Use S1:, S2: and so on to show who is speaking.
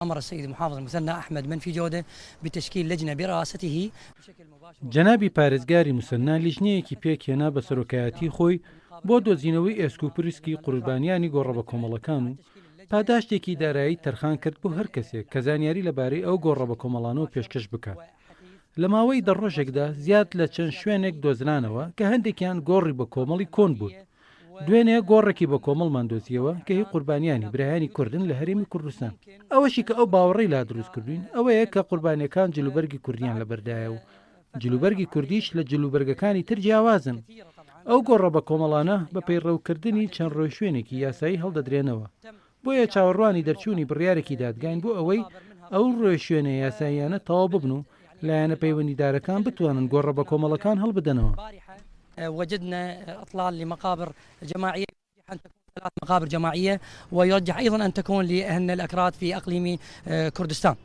S1: امر السید محافظ المثنی احمد منفی جودە بتشکیل لجنە برئاسته بشکل مباشر.
S2: جەنابی پارێزگاری موسەننا لیژنەیەکی پێکهێنا بە سەرۆکایەتی خۆی بۆ دۆزینەوەی ئێسک و پروسکی قوربانیانی گۆڕە بەکۆمەڵەکان و پاداشتێکی دارایی تەرخان کرد بۆ هەر کەسێک کە زانیاری لەبارەی ئەو گۆڕە بەکۆمەڵانەوە پێشکەش بکات. لە ماوەی دە ڕۆژێکدا زیاد لە چەند شوێنێک دۆزرانەوە کە هەندێکیان گۆڕی بەکۆمەڵی کۆن بوون. دوێنێ گۆڕێکی بەکۆمەڵمان دۆزییەوە کە هی قوربانیانی برایانی کوردن لە هەرێمی کوردستان. ئەوەشی کە ئەو باوەڕەی لا دروست کردووین ئەوەیە کە قوربانییەکان جلوبەرگی کوردییان لەبەردایە و جلوبەرگی کوردیش لە جلوبەرگەکانی تر جیاوازن. ئەو گۆڕە بەکۆمەڵانە بە پەیڕەوکردنی چەند ڕێوشوێنێکی یاسایی هەڵدەدرێنەوە. بۆیە چاوەڕوانی دەرچوونی بڕیارێکی دادگاین بۆ ئەوەی ئەو ڕێوشوێنە یاساییانە تەواو ببن و لایەنە پەیوەندیدارەکان بتوانن گۆڕە بەکۆمەڵەکان هەڵبدەنەوە.
S1: وجدنا اطلال لمقابر جماعية ان تكون ثلاث مقابر جماعية ويرجح ايضا ان تكون لاهلنا الاكراد في اقليم كردستان.